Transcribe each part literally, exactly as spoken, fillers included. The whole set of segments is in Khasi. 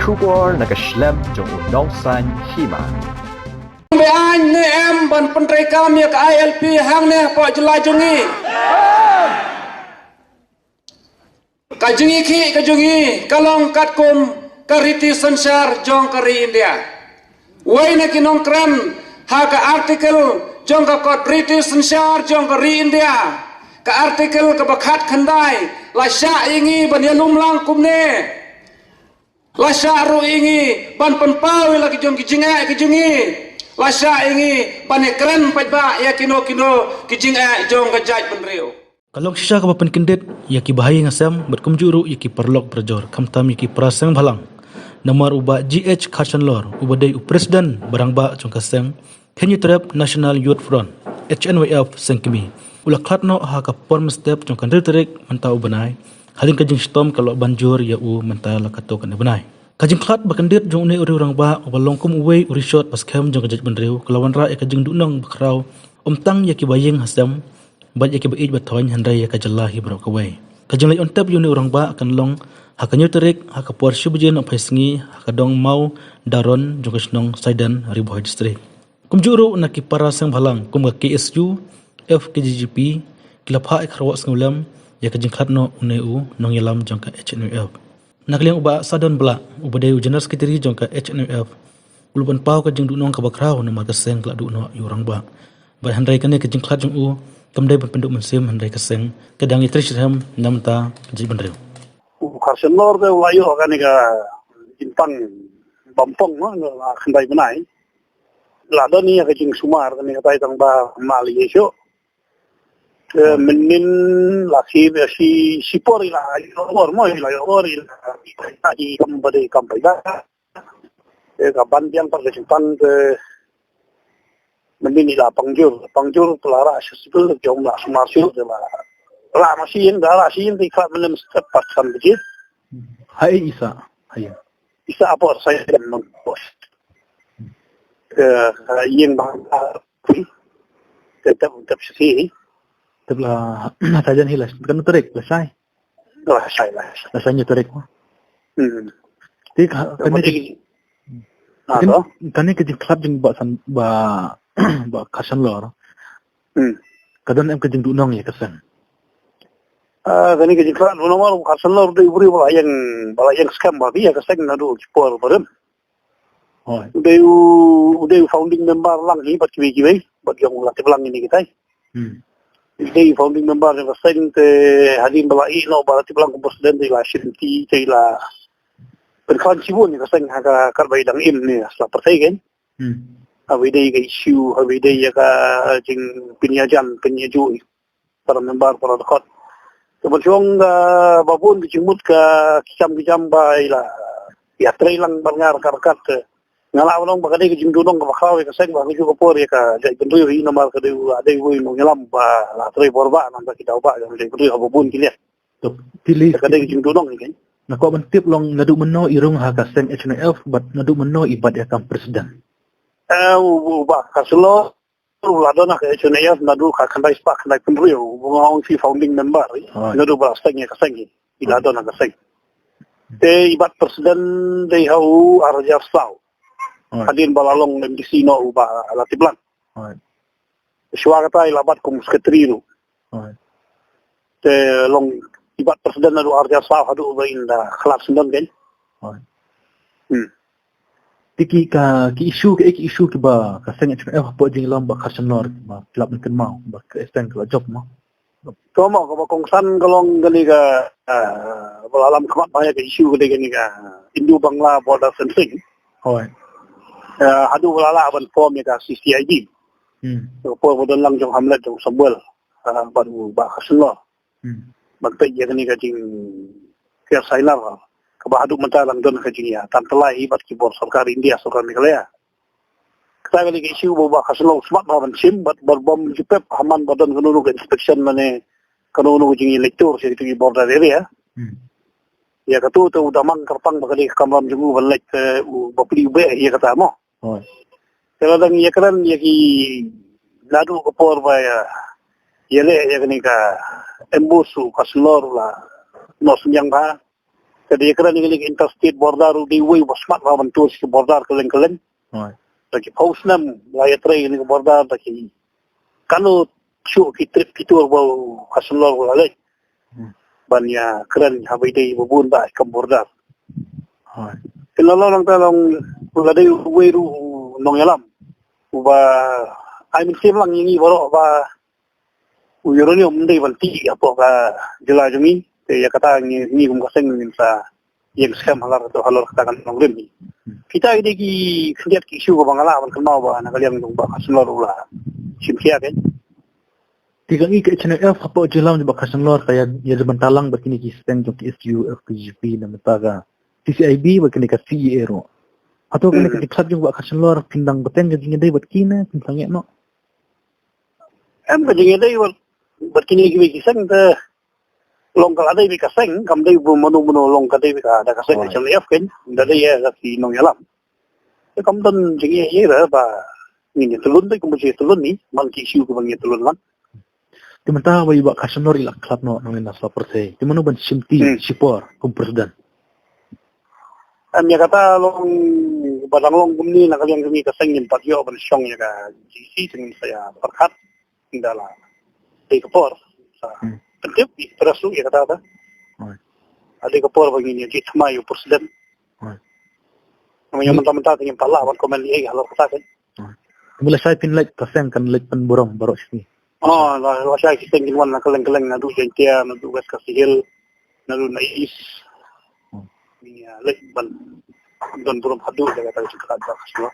Khubor na ka shlem jong u nongsan hima. Be-aiñ ne em ban pyntreikam ïa ka I L P hangne hapoh jylla jong ngi? Ka jingïakhih ka jong ngi ka long katkum ka riti synshar jong ka ri India. Wei na ki nongkren, ha ka article jong ka kot riti synshar jong ka ri India, ka article kaba khatkhyndai, la shah ïa ngi ban ïalum lang kumne. La shah ruh ïa ngi ban pynpaw ïa la ki jong ki jingeh ki jong ngi. La shah ïa ngi ban ïakren paidbah ïa kino kino ki jingeh jong ka jaitbynriew. Ka long shisha kaba pynkyndit ïa ki bahaïing hasem bad kumjuh ruh ïa ki paralok parajor, khamtam ïa ki para seng bhalang. Namar u Bah G H Kharchanlor, uba dei u president ba rangbah jong ka seng Hynñiewtrep National Youth Front, H N Y F, Sengkmie, u la khlad noh ha ka por mynstep jong ka hynriew tarik mynta u bnai. Hadien ka jingshitom ka la ban jur ïa u mynta la katto katne bnai. Ka jingkhlad ba kyndit jong une u riew rangbah uba long kum uwei u rishot ba skhem jong ka jaitbynriew ka la wanrah ïa ka jingduhnong ba khraw, ym tang ïa ki bahaïing hasem bad ïa ki ba-ïeit ba-thoiñ, hynrei ïa ka jylla hi baroh kawei. Ka jingleit on tep ïa une u rangbah kan long ha ka hynñiew tarik ha ka por shi baje nohphai sngi ha ka dong Mawdaron jong ka shnong Saidan, Ri Bhoi District. Kumjuh ruh na ki para seng bhalang kum ka K S U, F K J G P, ki la phah ïa ka kyrwoh sngewlem ïa ka jingkhlad noh une u nongïalam jong ka H N Y F. Na ka liang u Bah Sadon Blah, uba dei u General Secretary jong ka H N Y F, u la pynpaw ka jingduhnong kaba khraw namar ka seng ka la duh noh ïa u rangbah. Bad hynrei kane ka jingkhlad jong u kam dei ban pynduh mynsiem, hynrei ka seng ka dang ïatrei shitrhem na ka bynta ka jaitbynriew. U Kharchanlor te u la ïoh kane ka jingpang bampong, no, la khyndai bnai. La don ïa ka jingsumar kane katai tang ba ma la ïoh shuh. Te mynnin la ki ba shi, shi por i la ïoh bor mo, i la ïoh bor i la i kam ba dei kam paidbah. Te ka ban biang pat ka jingpang te mynnin i la pang jur, pang jur te la rah sha civil, jong la sumar shuh te la rah ma shi ïing, da rah shi ïing te i khlad mynnin step pat san bajit. Hai isa, hai. Isa apor sa ïa mynnin pos. Te ïing ba Te tep, tep shi hi. Tep la, la sajan hi la, kan tarik la sai. La sai, la sai. La sai hynñiew tarik mo. Hmm. Te ka, kane ka, kane ka jingkhlad jong Bah San, Bah, Bah Kharchanlor. Hmm. Ka don em ka jingduhnong ïa ka seng? Ah, kane ka jingkhlad duhnong, Bah Kharchanlor dei u briew ba la ïeng, ba la ïeng skhem bha ïa ka seng naduh ki por barim. Hooid. U dei u, u dei u founding member lang hi bad kiwei kiwei, bad jong la tip lang ïa kine kitai. Hmm. U dei u founding member jong ka seng te hadien ba la ïeh noh ba la tip lang kum president te la shim ti te la pynkhlaiñ shibun ïa ka seng ha ka katba i dang im ne ha sla pyrthei kein. Hmm. Haba ïadei ka issue, haba ïadei ïa ka jingpynïajan, pynïajuh para member, para dkhot. Te ban shong ka ba bun ki jingmut ka ki jam ki jam ba i la ïatrei lang ban ngar ka ryngkat te. Nga la ban ong ba ka dei ka jingduhnong kaba khraw ïa ka seng ba ha kajuh ka por ïa ka jaitbynriew hi namar ka dei u la dei uwei u nongïalam ba la trei bor ba namar ki daw ba ïa ka jaitbynriew ha ba bun ki liang. Tok, te lei ka dei ka jingduhnong hi kein. Nga kwah ban tip long naduh mynno i rung ha ka seng H N Y F bad naduh mynno i bat ïa kam president? Eh, u, u Bah Kharchanlor u la don ha ka H N Y F naduh ka khyndai spah khyndai phew hynriew, u ba nga ong shi founding member, eh. Hooid. Naduh ba la seng ïa ka seng hi, i la don ha ka seng. Te i bat president dei ha u ar hajar saw. Hooid. Hadien ba la long M D C noh u Bah Latiplang. Hooid. Shuwa kata i la bat kum secretary ruh. Hooid. Te long i bat president naduh ar hajar saw haduh ba in da khlad syndon kein. Hooid. Hmm. Te ki ka, ki issue, ki, ki issue kiba ka seng H N Y F hapoh jingïalam Bah Kharchanlor ba ki la pynkynmaw ba ka seng ka la jop mo? Ka mo, kaba kongsan ka long kane ka, ah, ba la lam khmat ba ïa ka issue kane, kane ka Indo Bangla border fencing. Hooid. Ah, haduh ba la lah ban form ïa ka C C I D. Hmm. Ka por ba don lang jong Hamlet jong Samuel, ah, bad u Bah Kharchanlor. Hmm. Ban peit ïa kane ka jingpher sainar kaba haduh mynta dang don ka jingïatantallai bad ki bor sorkar India, sorkar Meghalaya. Kata kane ka issue ba u Bah Kharchanlor u smat bha ban shim bad, bad bym ju pep ha man ba don kano kano ka inspection lane kano kano ka jingïaleit tur sha kitu ki border area. Hmm. Ïa katu te u da mang kyrpang ba ka dei ka kamram jong u ban leit, eh, u bapli u beh ïa kata mo. Hooid. Te la dang ïakren ïa ki naduh ka por ba ïa, ïaleh ïa kane ka ambush u Kharchanlor la noh synñiang bha. Ka dei ka kren ïa kane ka interstate border ruh dei uwei uba smat ba ban tur sha ki border kylleng kylleng. Hooid. Da ki phew snem la ïatrei ïa kane ka border da ki kano shuh ki trip ki tur ba u Kharson Lor u la leit. Hmm. Ban ïa kren haba ïadei ba bun ba kam border. Hooid. Te la long nangta long la dei uwei ruh u nongïalam uba ai mynsiem lang ïa ngi baroh ba u uranium ym dei ban tih hapoh ka jylla jong ngi. Te ïa kata ngi, ngi kum ka seng ngin sa ïeng skhem halor, halor kata ka nongrim hi. Kita ki dei ki khyndiat ki issue kaba nga lah ban kynmaw ba na ka liang jong Bah Kharson Lor u la shim khia kein. Te ka ngi ka H N L F hapoh jylla jong Bah Kharson Lor ka ïa, ïa bynta lang bad kine ki seng jong ki S U F, K J P, na bynta ka C C I B bad kine ka C A A ruh. Hato kane ka Hmm. jingkhlad jong Bah Kharson Lor phin dang bteng ka jingïadei bad ki ne phin sangeh noh? Em, ka jingïadei bad, bad kine kiwei ki seng te long ka la dei bad ka seng, kam dei ba mano mano long ka dei bad ka, da ka seng Right. H N L F kein, da dei ïa ka ki nongïalam. Te kam don jingïadei ba ngin ïa tylun dei, kam jingïa tylun ni, man ki issue kiba ngin ïa tylun man. Te mynta ba i Bah Kharson Lor i la khlad noh nangne na sla pyrthei. Te mano ban shim ti Hmm. shipor kum president? Em, ïa kata long ba dang long kumne na ka liang jong ngi ka seng ngim pat ïoh ban shong ïa ka G C te ngin sa ïa pyrkhat. Ynda la dei ka por sa Hmm. pyntip i press ruh ïa kata ta. Hooid. Dei ka por ba ngin ïa jied thymmai ïa u president. Hooid. Namar ïa mynta mynta te ngim pat lah ban comment ei halor kata kein. Hooid. Te lashai phin leit ka seng kan leit pynburom baroh shi. Oh, la, lashai ki seng kin wan na kylleng kylleng, naduh Jaintia, naduh West Khasi Hills, naduh na East. Hmm. Ngi, ah, leit ban don burom haduh da kata ka jingkhlad Bah Kharson Lor.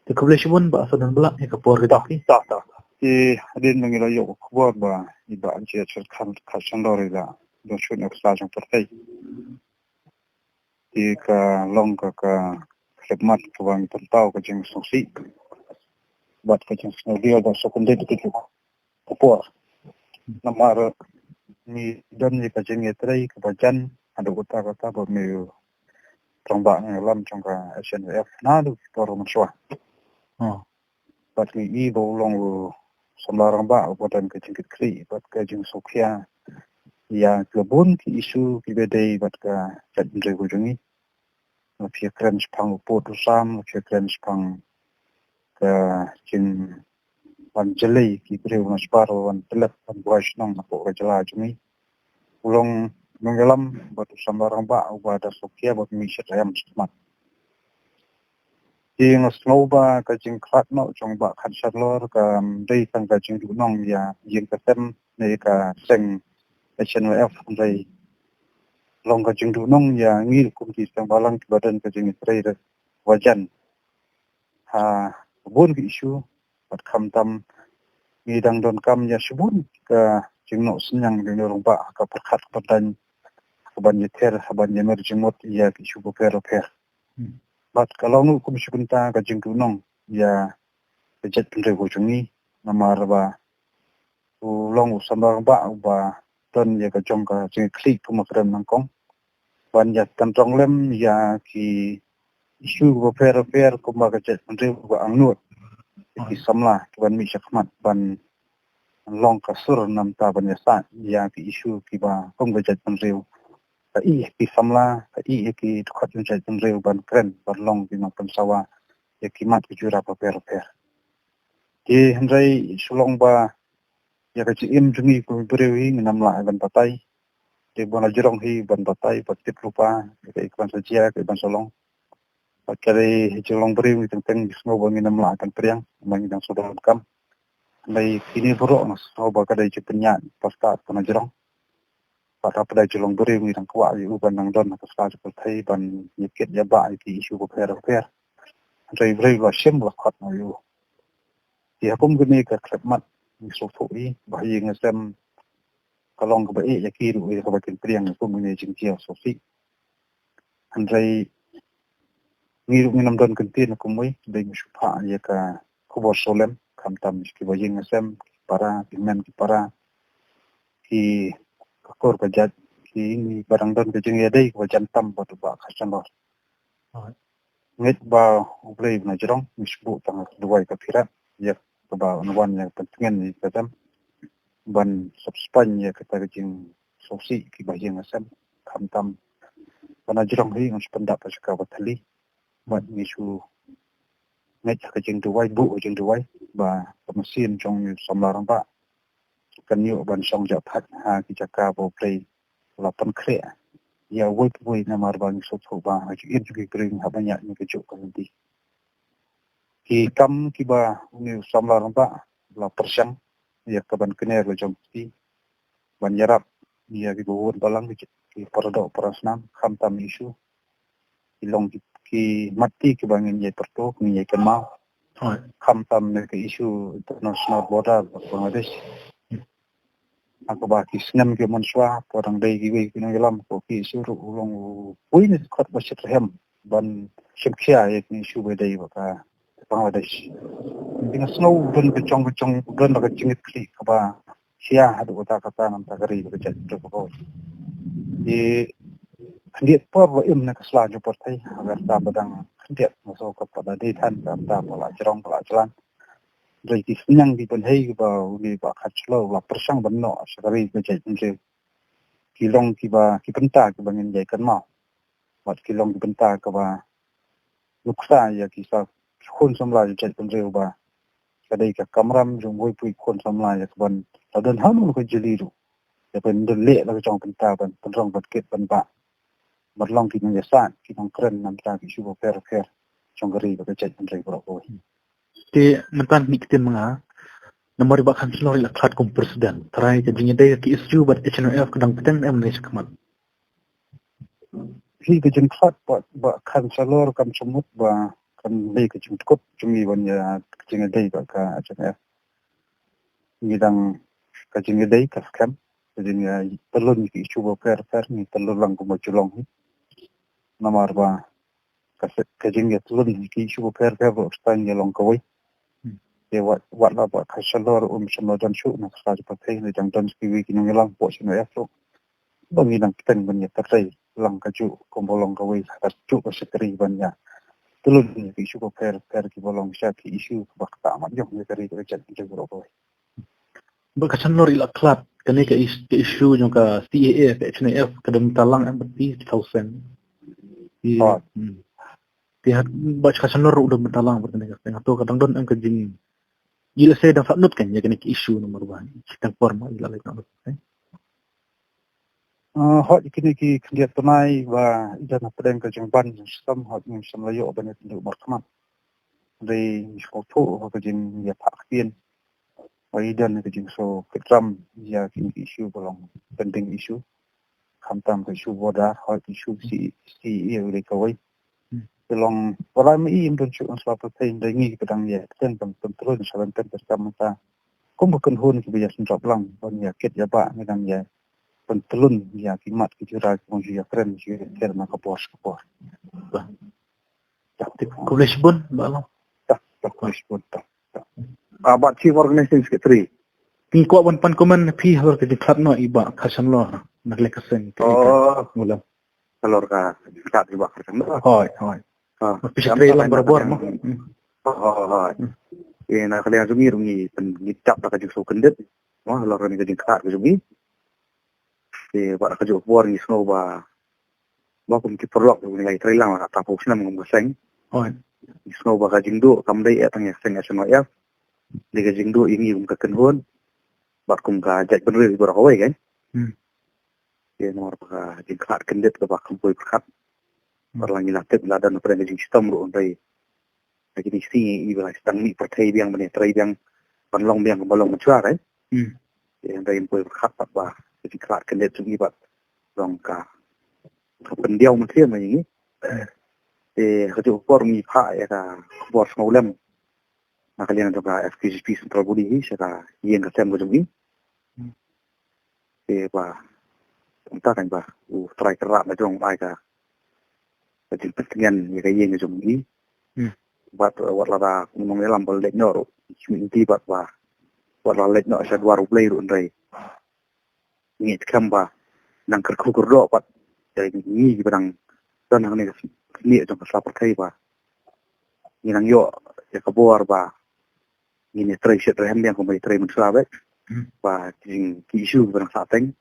Te khublei shibun Bah Sordinbla ïa ka por ka jong phi. Ta, ta, ta. Te hadien ba ngi la ïoh ka khubor ba i Bah J H Kharson Lor i la don shuh na ka sla jong pyrthei. Te ka long ka, ka khyllipmat kaba ngi pynpaw ka jingsngewsih bad ka jingsngewdiaw bad sngewkyndit ïa ka por. Namar ngi don ïa ka jingïatrei kaba jan haduh katta katta bad me u rangbah nongïalam jong ka H N L F naduh ki por mynshuwa. Hmm. Bad ngi i ba u long u samla rangbah uba don ka jingkitkhlieh bad ka jingsngewkhia ïa ki bun ki issue kiba dei bad ka jaitbynriew ka jong ngi. La phi kren shaphang u pud u sam, la phi kren shaphang ka jing wan jlei ki briew na shabar wan tlep wan buaid shnong na ka jylla jong ngi. U long nongïalam bad u samla rangbah uba da sngewkhia bad mih sha taïew sha khmat. Te nga sngew ba ka jingkhlad noh jong Bah Kharson Lor kam dei tang ka jingduhnong ïa ïing ka sem ne ka seng H N L F, hynrei long ka jingduhnong ïa ngi kum ki seng balang kiba don ka jingïatrei kaba jan ha bun ki issue. Bad khamtam ngi dang donkam ïa shibun ka jingnoh synñiang jong u rangbah ha ka pyrkhat pyrdain, ha ka ban ïather, ha ka ban ïamir jingmut ïa ki issue bapher bapher. Hmm. Bad ka long kum shi bynta ka jingduhnong ïa ka jaitbynriew ka jong ngi, namar ba u long u samla rangbah uba don ïa ka jong ka jingkitkhlieh kum ba kren nyngkong ban ïa tynrong lem ïa ki issue bapher bapher kum ba ka jaitbynriew ba angnud ïa ki samla ki ban mih sha khmat ban long ka sur namar ban ïa sah ïa ki issue kiba kum ka jaitbynriew. Ka i ki samla, ka i ki dkhot jong jaitbynriew ban kren ban long ki nongpynsawa ïa ki mat ki jurap bapher bapher. Te hynrei shu long ba ïa ka jingim jong ngi kum ki briew hi ngin ym lah ban batai. Te ban la jrong hi ban batai, ban tip lypa ïa kaei ka ban sa jia, kaei ban sa long. Bad ka dei jong long briew ngi teng teng ngi sngew ba ngin ym lah ban pdiang, ba ngin dang shu donkam. Hynrei kine baroh nga sngew ba ka dei jingpynïaid ba stad ban la jrong. Bad hapdeng jong long briew ngi dang kwah ïa u ban dang don ha ka sla jong ka pyrthei ban ïa kit ïa bah ïa ki issue bapher bapher. Hynrei briew la shim la khot noh ïa u. Te ha kum kane ka khyllipmat ngi sngewthuh ïa ba ha ïing ha sem ka long kaba eh ïa ki ruh ïa kaba kin pdiang kum kane jingkiew sngewsih. Hynrei ngi ruh ngin ym don kyntien kum wei, dei ngi shu phah ïa ka khubor sawlem khamtam ïa kiba ïing ha sem, ki para, ki hynmen ki para, ki ka kur ka jait, ki ngi ba dang don ka jingïadei kaba jan tam bad u Bah Kharson Lor. Ngeit ba U Blei u na jrong, ngi shu buh tang ka duwai ka phirat ïa kaba un wan ïa ka pyntngen ïa ka sem ban sop spaiñ ïa kata ka jingsngewsih kiba ïing ha sem, khamtam Ba na jrong hi ngan shu pyndap ha jaka ba thylli. Bad ngi shu ngeit ha ka jingduwai, buh ka jingduwai ba ka mynsiem jong u samla rangbah kan ïoh ban shong jah thait ha ki jaka ba U Blei u la pynkhreh ïa uwei pa uwei, namar ba ngi sngewthuh ba ha jingim jong ki briew ngi hap ban ïaid ïa ka juk ka lynti. Ki kam kiba une u samla rangbah u la pyrshang ïa ka ban kner la jong ki, ban ïarap ïa kiba bun balang, ki paradoh parasnam, khamtam issue ki long ki, ki mat ki kiba ngin ïai pyrto, ngin ïai kynmaw. Hooid. Khamtam ne ka issue international border Bangladesh, ha kaba ki snem ki mynshuwa, por dang dei kiwei ki nongïalam, ko ki issue ruh u long uwei na ki dkhot ba shit rhem ban shim khia ïa ki issue ba dei bad ka Bangladesh. Ki nga sngew don ka jong ka jong don ka jingit khlieh kaba khia haduh katta katta na ka ri ka jaid ka jong ka. Ki khyndiat por ba im na ka sla jong pyrthei, ha ka rta ba dang khyndiat, nga sngew ka pat da dei than ka rta ba la jrong ba la jlan. Hynrei ki sniang ki pynhei ba u ne ba khat shlor la pyrshang ban noh sha ka ri ka jaid ka jong ki long kiba ki bynta kiba ngin ïai kynmaw. Bad ki long ki bynta kiba nuksa ïa ki sa khun samla ïa jaid bynriew ba ka dei ka kamram jong uwei pa uwei khun samla ïa ka ban la don ha no ka jylliew ruh, ïa ban don leh la ka jong bynta ban pynrong ban kit ban bah. Ban long ki nongïasaid ki nongkren namar ki issue bapher bapher jong ka ri bad ka jaid bynriew baroh kawei. Te mynta ngi ktien ma nga, namar i Bah Khansalor i la khlad kum president, tharai ka jingïadei ka issue bad H N O F ka dang bteng em ne shakhmat? Hi ka jingkhlad Bah, Bah Khansalor kam shym mut ba kan dei ka jingtkup jong ngi ban ïa ka jingïadei bad ka H N O F. Ngi dang ka jingïadei ka skhem, ka jingïa tylun ki issue bapher bapher ngi tylun lang kumba ju long hi. Namar ba ka se-, ka jingïatlun ki issue bapher bapher ba u sdang ïa long kawei. Hmm. Te wat, wat la Bah Khansalor um shym la don shuh na ka sla jong pyrthei, ne dang don kiwei ki nongïalam hapoh H N O F ruh. Ba ngi dang bteng ban ïa pyrthei lang kajuh kumba long kawei ha kajuh ka shakri ban ïa tylun ki issue bapher bapher kiba long sha ki issue kiba ktah mat jong ïa ka ri ka jaid ka jong baroh kawei. Bah Khansalor i la khlad kane ka is-, ka issue jong ka C A A, ka H N O F, ka dang bynta lang em bad phi, phi thaw seng? Phi, oh. Hmm. Phi hat, Bah Khansalor ruh u dang bynta lang bad kane ka seng. Hato ka dang don em ka jing, i la sei dang sah nud kan ïa kane ka issue namar ba i tang por ma i la leit noh nud, eh? Ah, hooid, kine ki khyndiat bnai ba i don hapdeng ka jingban jingshitom, hooid, ngim shym la ïoh ban ïatynjuh markhmat. Hynrei ngi sngewthuh ha ka jingïaphah ktien ba i don ka jingsngewkitram ïa kine ki issue ba long pending issue. Khamtam ka issue border, hooid, issue C, C A A u dei kawei. Hmm. Te long ba la ma i im don shuh na sla pyrthei, hynrei ngi kiba dang ïa bteng ban pyntlun sha lynter ka kam mynta, kum ka kynhun kiba ïa synrop lang ban ïa kit ïa bah, ngi dang ïa pyntlun ïa ki mat ki jura kiba ju ïa kren ju ïa kren na ka por sha ka por. Bah. Te khublei shibun Bah Long. Te khublei shibun. Te, te. Ah, Bah Chief Organizing Secretary. Ngi kwah ban pan comment na phi halor ka jingkhlad noh i Bah Khansalor na ka liang ka seng ka, oh, ka Ngulam. Halor ka jingkhlad i Bah Khansalor. Hooid, hooid. Ah, phi shu trei lang barabor mo. Hmm. Hooid, hooid. Hmm. Ïa na ka liang jong ngi ruh ngi pyn-, ngi tap da ka jingsngewkyndit mo halor kane ka jingkhlad ka jong ngi. Te bad ka juh ka bor ngi sngew ba, ba kum ki paralok ngi la trei lang la ka arphew snem kum ka seng. Hooid. Ngi sngew ba ka jingduh kam dei eh tang ïa ka seng H N O F. Dei ka jingduh ïa ngi kum ka kynhun bad kum ka jaitbynriew baroh kawei kan. Hmm. Te namar ba ka jingkhlad kyndit kaba kham poi pyrkhat. Hmm. Bad la ngi la tip la don hapdeng ka jingshitom ruh hynrei ha kine ki sngi i ba la sdang mih pyrthei biang ban ïatrei biang, ban long biang kumba long mynshwa, right? Hmm. Te hynrei ym poi pyrkhat pat ba ka jingkhlad kyndit jong i pat long ka, ka pyndiaw mynsiem ïa ngi. Hmm. Te ha kajuh ka por ngi phah ïa ka khubor sngewlem na ka liang jong ka F K J P Central Body hi sha ka ïing ka sem ka jong ngi. Hmm. Te ba kumta kan ba U Trai Kynrad la jong ai ka, ka jingpyntngen ïa ka ïing ka jong ngi. Hmm. Bad, uh, wat la da u nongïalam ba leit noh ruh, shu ïa ngi bad ba wat la leit noh sha dwar U Blei ruh hynrei ngi skhem ba nang kyrkhu kyrdoh bad ïa ngi kiba dang don hangne ka snieh jong ka sla pyrthei ba ngi nang ïoh ïa ka bor ba ngin ïatrei shitrhem biang kumba ïatrei mynshwa bad, hmm, ba ki jing, ki issue ba nang sah teng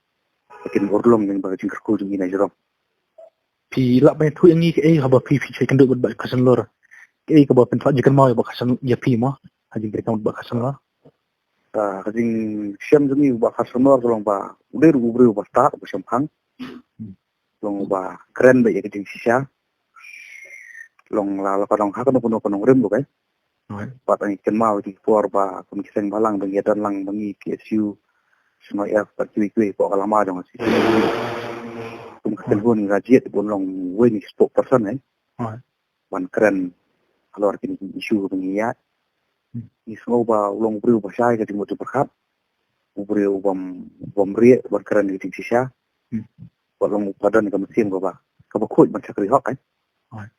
ba kin urlong ïa ba ka jingkyrkhu jong ngi na jrong. Phi lah ban ïathuh ïa ngi kaei haba phi phi shu ïakynduh bad Bah Carson Loor? Kaei kaba pynthok jingkynmaw ïa Bah Carson, ïa phi mo, ha jingkynduh bad Bah Carson Loor? Ta ka jingshem jong ngi Bah Carson Loor ka long ba u dei ruh u briew ba stad, ba shemphang. Hmm. Long ba kren bha ïa ka jingshisha. Long la la ka long ha kano kano ka nongrim ruh kai. Right. Bad ngi kynmaw ïa ki por ba kum ki seng bhalang ba ngi ïadon lang ba ngi P S U, S N Y F bad kiwei kiwei hapoh ka lama jong ka C C. Kum ka kynhun ngi la jied bun long uwei na ki spokesperson eh. Right. Ban kren halor kine ki issue ba ngi ïaid. Hmm. Ngi sngew ba u long u briew ba shai ka jingmut jingpyrkhat. U briew bym bym rieh ban kren ka jingshisha. Hmm. Ba long u ba don ka mynsiem kaba kaba khuid ban shakri hok eh. Right.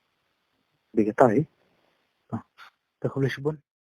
Dei kata eh. Ah. Te khublei shibun.